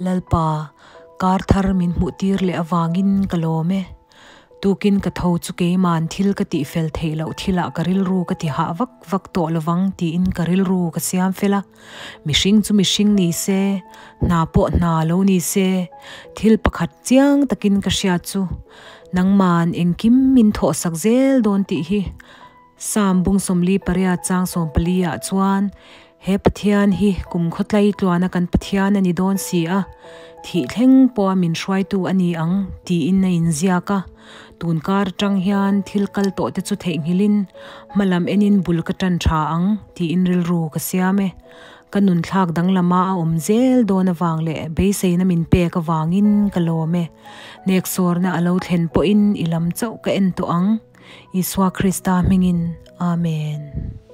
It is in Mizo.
Lalpa, kar thar min hmuh tir leh avangin ka lawm e. Tukin ka tho chu keiman thil ka tih fel theih loh thilah ka rilru ka ti hah vak vak tawh lovang tiin ka rilru ka siam fel a. Mihring chu mihring ni se, hna pawh hna lo ni se, thil pakhat chiang takin ka hriat chu nangman engkim min thawhsak zel dawn tih hi Psalm bung 48 chang 14 ah chuan he Pathian hi kum khawtlai tluana kan Pathian a ni dawn si a, thih thleng pawha min hruaitu a ni ang tiin a inziak a. Tun kar atang hian thil kal tawh te chu theihnghilhin hmalam enin bul ka tan tha ang tiin rilru ka siam e. Ka nunthlak danglama a awm zel dawn avang leh beiseina min pek avangin ka lawm e. Neksawrna a lo thlen pawhin i lam chauh ka en tawh ang. Isua Krista hmingin, Amen.